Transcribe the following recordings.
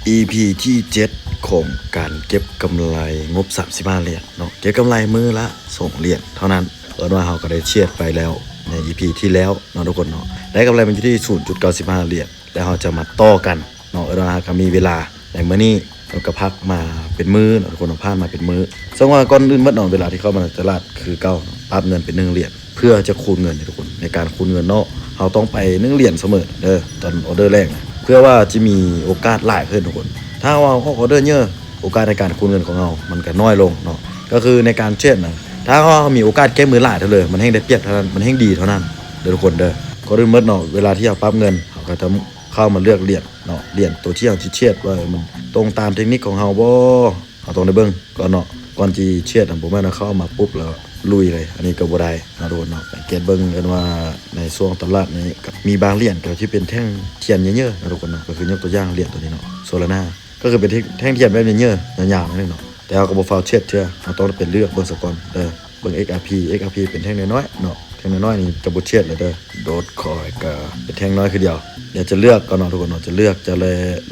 ອີພີທີເຈັດຂອງການເກັບກຳໄລງົບສາມສິບຫ້າຫຼຽນເນາະ, ເກັບກຳໄລມື້ລະສອງຫຼຽນເທົ່ານັ້ນ. ເອີ້ນວ່າເຮົາກໍໄດ້ເທຣດໄປແລ້ວໃນອີພີທີ່ແລ້ວເນາະທຸກຄົນເນາະ, ໄດ້ກຳໄລມັນຢູ່ທີ່ສູນຈຸດເກົ້າສິບຫ້າຫຼຽນ ແລ້ວເຮົາຈະມາຕໍ່ກັນເນາະ. ເອີ້ນວ່າເຮົາກໍມີເວລາໃນມື້ນີ້ ເຮົາກໍພັກມາເປັນມື້ເນາະທຸກຄົນເນາະ, ຜ່ານມາເປັນມື້. ເຊິ່ງວ່າກ່ອນອື່ນໝົດເນາະ ເວລາທີ່ເຂົ້າມາໃນຕະຫຼາດຄືເກົ່າເນາະ ປັບເງິນເປັນໜຶ່ງຫຼຽນ ເພື່ອຈະຄູນເງິນເດ້ທຸກຄົນ. ໃນການຄູນເງິນເນາະ ເຮົາຕ້ອງໄປໜຶ່ງຫຼຽນສະເໝີເດີ ຕອນອໍເດີແລກນະ ເພື່ອວ່າຈະມີໂອກາດຫຼາຍຂຶ້ນທຸກຄົນ. ຖ້າເຮົາອອກອໍເດີເຍີະ ໂອກາດໃນການຄູນເງິນຂອງເຮົາມັນກໍນ້ອຍລົງເນາະ. ກໍຄືໃນການເທຣດນະ ຖ້າເຮົາມີໂອກາດແກ້ມືຫຼາຍເທົ່າໃດ ມັນແຮ່ງໄດ້ປຽບເທົ່ານັ້ນ ມັນແຮ່ງດີເທົ່ານັ້ນເດີທຸກຄົນເດີ. ກ່ອນອື່ນໝົດເນາະ ເວລາທີ່ເຮົາປັບເງິນ ເຮົາກໍຕ້ອງເຂົ້າມາເລືອກຫຼຽນເນາະ, ຫຼຽນໂຕທີ່ເຮົາຊິເທຣດວ່າມັນຕົງຕາມເທັກນິກຂອງເຮົາບໍ່ ເຮົາຕ້ອງໄດ້ເບິ່ງກ່ອນເນາະ. ກ່ອນຊິເທຣດນະ ບໍ່ແມ່ນວ່າເຂົ້າມາປຸບແລ້ວລຸຍເລີຍ ອັນນີ້ກໍບໍ່ໄດ້ເນາະທຸກຄົນເນາະ. ສັງເກດເບິ່ງກັນວ່າໃນຊ່ວງຕະຫຼາດນີ້ ກໍມີບາງຫຼຽນກໍທີ່ເປັນແທ່ງທຽນເຍີະໆເນາະທຸກຄົນເນາະ. ກໍຄືຍົກຕົວຢ່າງຫຼຽນຕົວນີ້ເນາະ ໂຊລານາ ກໍຄືເປັນແທ່ງທຽນແບບເຍີະໆຍາວໆໜ້ອຍໜຶ່ງເນາະ, ແຕ່ເຮົາກໍບໍ່ຟ້າວເທຣດເທື່ອ ເຮົາຕ້ອງໄດ້ໄປເລືອກເບິ່ງສາກ່ອນເດີ. ເບິ່ງ ເອັກອາພີ ເອັກອາພີເປັນແທ່ງນ້ອຍໆເນາະ, ແທ່ງນ້ອຍໆນີ້ຈະບໍ່ເທຣດເລີຍເດີ. ໂດດຄອຍກໍເປັນແທ່ງນ້ອຍຄືດຽວ. ດຽວຈະເລືອກກ່ອນເນາະທຸກຄົນເນາະ, ຈະເລືອກ ຈະແລ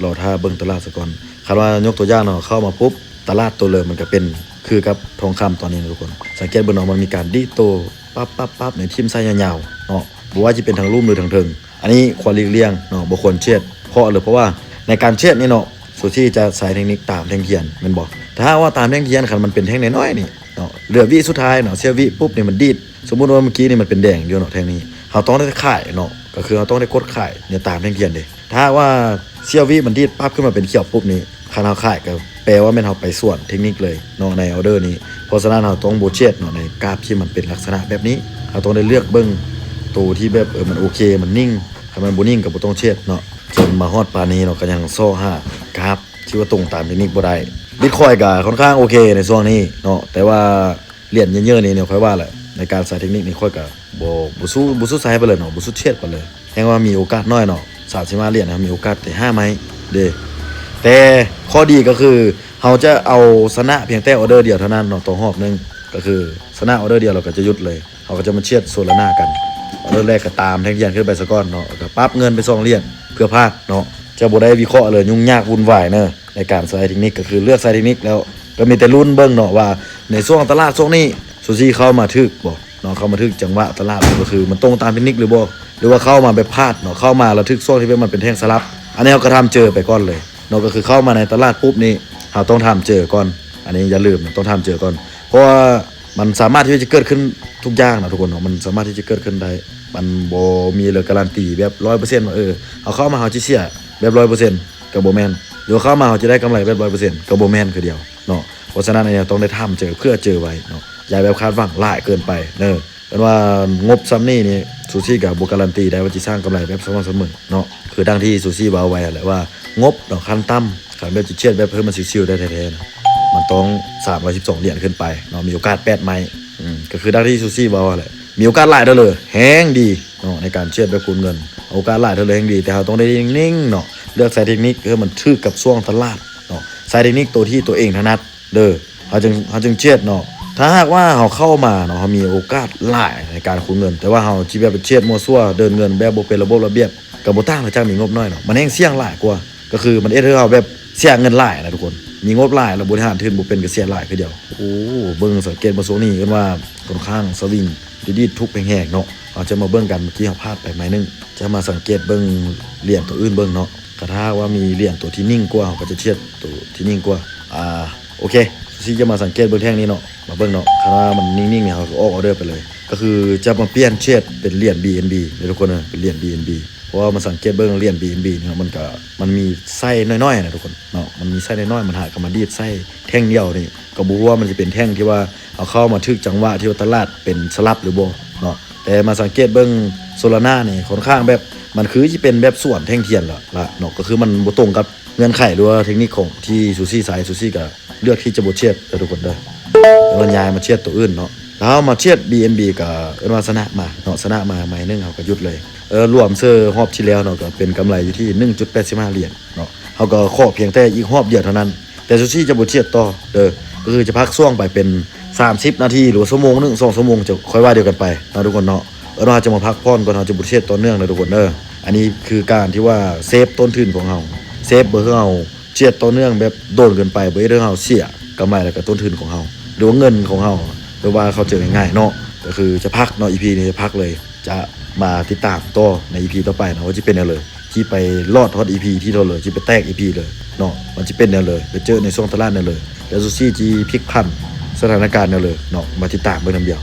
ລໍຖ້າເບິ່ງຕະຫຼາດສາກ່ອນ. ຄັນວ່າຍົກຕົວຢ່າງເນາະ ເຂົ້າມາປຸບ ຕະຫຼາດໂຕເລີມມັນກໍເປັນຄືກັບທອງຄຳຕອນນີ້ນະທຸກຄົນ. ສັງເກດເບິ່ງເນາະ ມັນມີການດີດໂຕປັບໆໆໃນ ຖິ້ມໃສ່ຍາວໆເນາະ, ບໍ່ວ່າຈະເປັນທາງລຸ່ມ ຫຼື ທາງເທິງ. ອັນນີ້ຄວນຫຼີກລ່ຽງເນາະ, ບໍ່ຄວນເທຣດ. ເພາະ ເພາະວ່າໃນການເທຣດນີ້ເນາະ ຊູຊີຈະໃຊ້ເທັກນິກຕາມແທ່ງທຽນແມ່ນບໍ່? ຖ້າຫາກວ່າຕາມແທ່ງທຽນ ຄັນມັນເປັນແທ່ງນ້ອຍໆນີ້ເນາະ ເຫຼືອວິສຸດທ້າຍເນາະ ເສ້ຽວວິປຸບນີ້ມັນດີດ. ສົມມຸດວ່າເມື່ອກີ້ນີ້ມັນເປັນແດງຢູ່ເນາະ ແທ່ງນີ້ ເຮົາຕ້ອງໄດ້ຂາຍເນາະ, ກໍຄືເຮົາຕ້ອງໄດ້ກົດຂາຍໃນຕາມແທ່ງທຽນເດ້. ຖ້າຫາກວ່າເສ້ຽວວິມັນດີດປັບຂຶ້ນມາເປັນຂຽວປຸບນີ້ ຄັນເຮົາຂາຍກໍແປວ່າແມ່ນເຮົາໄປສວນເທັກນິກເລີຍເນາະ ໃນອໍເດີນີ້. ເພາະສະນັ້ນເຮົາຕ້ອງບໍ່ເທຣດເນາະ ໃນກາບທີ່ມັນເປັນລັກສະນະແບບນີ້. ເຮົາຕ້ອງໄດ້ເລືອກເບິ່ງໂຕທີ່ແບບ ເອີ ມັນໂອເຄ ມັນນິ່ງ. ຄັນມັນບໍ່ນິ່ງກໍບໍ່ຕ້ອງເທຣດເນາະ. ຈົນມາຮອດປານນີ້ເນາະ ກໍຍັງຊອກຫາກາບທີ່ວ່າຕົງຕາມເທັກນິກບໍ່ໄດ້. ບິດຄອຍກໍຄ່ອນຂ້າງໂອເຄໃນຊ່ວງນີ້ເນາະ, ແຕ່ວ່າຫຼຽນເຍີະໆນີ້ ແນວຂ້ອຍວ່າແຫຼະ ໃນການໃຊ້ເທັກນິກນີ້ ຂ້ອຍກໍບໍ່ ບໍ່ສູ້ ບໍ່ສູ້ໃສ່ປານໃດເນາະ, ບໍ່ສູ້ເທຣດປານໃດ. ແຮ່ງວ່າມີໂອກາດໜ້ອຍເນາະ, ສາມສິບຫ້າຫຼຽນເຮົາມີໂອກາດແຕ່ຫ້າໄມ້ເດ້. ແຕ່ຂໍ້ດີກໍຄືເຮົາຈະເອົາຊະນະພຽງແຕ່ອໍເດີດຽວເທົ່ານັ້ນເນາະ ຕໍ່ຮອບໜຶ່ງ, ກໍຄືຊະນະອໍເດີດຽວ ແລ້ວກໍຈະຢຸດເລີຍ. ເຮົາກໍຈະມາເທຣດໂຊລານາກັນ. ອໍເດີແລກກໍຕາມແທ່ງທຽນຂຶ້ນໄປສາກ່ອນເນາະ, ແລ້ວກໍປັບເງິນໄປສອງຫຼຽນເພື່ອພາກເນາະ. ຈະບໍ່ໄດ້ວິເຄາະເລີຍ ຫຍຸ້ງຍາກວຸ່ນວາຍເນີ ໃນການໃຊ້ເທັກນິກ. ກໍຄືເລືອກໃຊ້ເທັກນິກແລ້ວ ກໍມີແຕ່ລຸ້ນເບິ່ງເນາະ ວ່າໃນຊ່ວງຕະຫຼາດຊ່ວງນີ້ ຊູຊີເຂົ້າມາຖືກບໍ່ເນາະ, ເຂົ້າມາຖືກຈັງຫວະຕະຫຼາດ ກໍຄືມັນຕົງຕາມເທັກນິກຫຼືບໍ່ ຫຼືວ່າເຂົ້າມາແບບພາດເນາະ, ເຂົ້າມາແລ້ວຖືກຊ່ວງທີ່ແບບມັນເປັນແທ່ງສະຫຼັບ. ອັນນີ້ເຮົາກໍຖາມເຈີໄປກ່ອນເລີຍເນາະ, ກໍຄືເຂົ້າມາໃນຕະຫຼາດປຸບນີ້ ເຮົາຕ້ອງຖາມເຈີກ່ອນ. ອັນນີ້ຢ່າລືມ ຕ້ອງຖາມເຈີກ່ອນ ເພາະວ່າ ມັນສາມາດທີ່ຈະເກີດຂຶ້ນທຸກຢ່າງນະທຸກຄົນເນາະ, ມັນສາມາດທີ່ຈະເກີດຂຶ້ນໄດ້. ມັນບໍ່ມີເລື່ອງກາຣັນຕີແບບຮ້ອຍເປີເຊັນວ່າ ເອີ ເຮົາເຂົ້າມາເຮົາຈະເສຍແບບຮ້ອຍເປີເຊັນ ກໍບໍ່ແມ່ນ, ຫຼືວ່າເຂົ້າມາເຮົາຈະໄດ້ກຳໄລແບບຮ້ອຍເປີເຊັນ ກໍບໍ່ແມ່ນຄືດຽວເນາະ. ເພາະສະນັ້ນ ອັນນີ້ຕ້ອງໄດ້ຖາມເຈີ ເພື່ອເຈີໄວ້ເນາະ, ຢ່າແບບຄາດຫວັງຫຼາຍເກີນໄປເນີ. ເອີ້ນວ່າງົບສ່ຳນີ້ນີ້ ຊູຊີກໍບໍ່ກາຣັນຕີໄດ້ວ່າຈະສ້າງກຳໄລແບບສະໝ່ຳສະເໝີເນາະ. ຄືດັ່ງທີ່ຊູຊີເວົ້າໄວ້ຫັ້ນແຫຼະວ່າ ງົບເນາະ ຂັ້ນຕ່ຳ ຄັນແບບຈະເທຣດແບບໃຫ້ມັນຊິວໆໄດ້ແທ້ໆນະ ມັນຕ້ອງສາມຮ້ອຍສິບສອງຫຼຽນຂຶ້ນໄປເນາະ, ມີໂອກາດແປດໄມ້. ອືມ ກໍຄືດັ່ງທີ່ຊູຊີເວົ້າຫັ້ນແຫຼະ, ມີໂອກາດຫຼາຍເທົ່າໃດແຮ່ງດີເນາະ ໃນການເທຣດແບບຄູນເງິນ. ໂອກາດຫຼາຍເທົ່າໃດແຮ່ງດີ, ແຕ່ເຮົາຕ້ອງໄດ້ນິ່ງໆເນາະ, ເລືອກໃຊ້ເທັກນິກໃຫ້ມັນຖືກກັບຊ່ວງຕະຫຼາດເນາະ, ໃຊ້ເທັກນິກໂຕທີ່ຕົວເອງຖະໜັດເດີ ເຮົາຈຶ່ງ ເຮົາຈຶ່ງເທຣດເນາະ. ຖ້າຫາກວ່າເຮົາເຂົ້າມາເນາະ ເຮົາມີໂອກາດຫຼາຍໃນການຄູນເງິນ, ແຕ່ວ່າເຮົາຊິແບບໄປເທຣດມົ້ວສ່ວ ເດີນເງິນແບບບໍ່ເປັນລະບົບລະບຽບ ກໍບໍ່ຕ່າງຈາກມີງົບໜ້ອຍເນາະ, ມັນແຮ່ງສ່ຽງຫຼາຍກວ່າ. ກໍຄືມັນເຮັດໃຫ້ເຮົາແບບເສຍເງິນຫຼາຍນະທຸກຄົນ, ມີງົບຫຼາຍແລ້ວບໍລິຫານທຶນບໍ່ເປັນກໍເສຍຫຼາຍຄືດຽວ. ໂອ້ ເບິ່ງສັງເກດເບິ່ງຊ່ວງນີ້ ເອີ້ນວ່າຄ່ອນຂ້າງສະວິງ ດີດໆທຸບແຮງໆເນາະ. ເຮົາຈະມາເບິ່ງກັນ, ເມື່ອກີ້ເຮົາພາດໄປໄມ້ໜຶ່ງ, ຈະມາສັງເກດເບິ່ງຫຼຽນໂຕອື່ນເບິ່ງເນາະ. ກະຖ້າວ່າມີຫຼຽນໂຕທີ່ນິ່ງກວ່າ ເຮົາກໍຈະເທຣດໂຕທີ່ນິ່ງກວ່າ. ອ່າ ໂອເຄ ຊູຊີຈະມາສັງເກດເບິ່ງແທ່ງນີ້ເນາະ, ມາເບິ່ງເນາະ. ຄັນວ່າມັນນິ່ງໆນີ້ ເຮົາກໍອອກອໍເດີໄປເລີຍ. ກໍຄືຈະມາປ່ຽນເທຣດເປັນຫຼຽນ ບີເອັນບີ ເດີທຸກຄົນເດີ, ເປັນຫຼຽນ ບີເອັນບີ. ເພາະວ່າມາສັງເກດເບິ່ງຫຼຽນ ບີເອັນບີ ນີ້ເນາະ, ມັນກໍ ມັນມີໄຊນ້ອຍໆນະທຸກຄົນເນາະ, ມັນມີໄຊນ້ອຍໆ, ມັນຫາກໍມາດີດໃສ່ແທ່ງດຽວນີ້ ກໍບໍ່ຮູ້ວ່າມັນຈະເປັນແທ່ງທີ່ວ່າເຮົາເຂົ້າມາຖືກຈັງຫວະທີ່ວ່າຕະຫຼາດເປັນສະຫຼັບຫຼືບໍ່ເນາະ. ແຕ່ມາສັງເກດເບິ່ງໂຊລານານີ້ ຄ່ອນຂ້າງແບບ ມັນຄືຊິເປັນແບບສວນແທ່ງທຽນລະລະເນາະ, ກໍຄືມັນບໍ່ຕົງກັບເງື່ອນໄຂ ຫຼືວ່າເທັກນິກຂອງທີ່ຊູຊີໃຊ້. ຊູຊີກໍເລືອກທີ່ຈະບໍ່ເທຣດເດີທຸກຄົນເດີ, ແລ້ວກໍຍ້າຍມາເທຣດໂຕອື່ນເນາະ. ແລ້ວເຮົາມາເທຣດ ບີເອັນບີ ກໍເອີ້ນວ່າຊະນະມາເນາະ, ຊະນະມາໄມ້ໜຶ່ງ ເຮົາກໍຢຸດເລີຍ. ເອີ ລວມເຊີຮອບທີ່ແລ້ວເນາະ ກໍເປັນກຳໄລຢູ່ທີ່ໜຶ່ງຈຸດແປດສິບຫ້າຫຼຽນເນາະ. ເຮົາກໍຂໍພຽງແຕ່ອີກຮອບດຽວເທົ່ານັ້ນ ແຕ່ຊູຊີຈະບໍ່ເທຣດຕໍ່ເດີ, ກໍຄືຈະພັກຊ່ວງໄປເປັນສາມສິບນາທີ ຫຼືວ່າຊົ່ວໂມງໜຶ່ງ ສອງຊົ່ວໂມງ ຈະຄ່ອຍວ່າດຽວກັນໄປເນາະທຸກຄົນເນາະ. ເອີ້ນວ່າເຮົາຈະມາພັກຜ່ອນກ່ອນ, ເຮົາຈະບໍ່ເທຣດຕໍ່ເນື່ອງເດີທຸກຄົນເດີ. ອັນນີ້ຄືການທີ່ວ່າເຊບຕົ້ນທຶນຂອງເຮົາ, ເຊບເພື່ອເຮົາເທ ເຈັດຕໍ່ເນື່ອງແບບດົນເກີນໄປ ບໍ່ເຮັດໃຫ້ເຮົາເສຍກຳໄລ ແລ້ວກໍຕົ້ນທຶນຂອງເຮົາ ຫຼືວ່າເງິນຂອງເຮົາ ຫຼືວ່າເຂົ້າໃຈງ່າຍໆເນາະ ກໍຄືຈະພັກເນາະ ອີພີນີ້ຈະພັກເລີຍ ຈະມາຕິດຕາມຕໍ່ໃນອີພີຕໍ່ໄປເນາະ ວ່າຈະເປັນແນວເລີຍ ທີ່ໄປລອດຮອດອີພີທີເທົ່າເລີຍ ທີ່ໄປແຕກອີພີເລີຍເນາະ ມັນຈະເປັນແນວເລີຍ ໄປເຈີໃນຊ່ວງຕະຫຼາດແນວເລີຍ ແລ້ວຊູຊີຈະພິກຜັນສະຖານະການແນວເລີຍເນາະ ມາຕິດຕາມເບິ່ງນຳດຽວ.